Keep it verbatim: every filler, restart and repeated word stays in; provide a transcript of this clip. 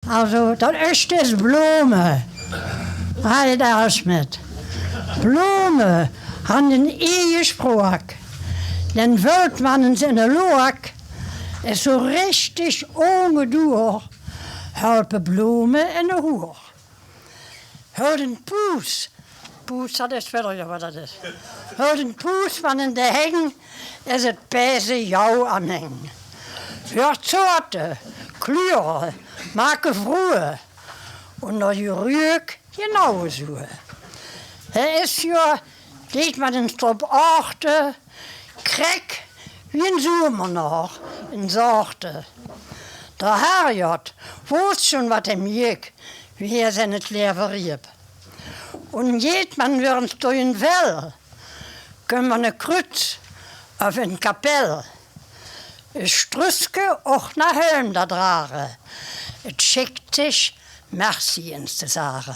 Also, dat eeschte is Blome. Hei, dao is mit. Blome han 'n eeje spraok. Den völt man ins in de look, is zo richtig ongedoer, hulpe Blome in de hoer. Hult 'n poes. Poes, dat is verder, ja, wat dat is. Hult 'n poes man in de heng, is 't peze jou aan heng. Hurt zote, klure, make vroe, en dat je ruuk je nauwe zoe. He is jo, deet man 'n stop achte, krek wie 'n zoemer nog, 'n zachte. De Herrjot woos schon wat hem jik, wie he zin 't leve riep. En jeet man weer 'n stoeien vel, kun man 'n kruuts of 'n kapel. E struske och na hem dat drage, 't schikt zich merci ins te zage.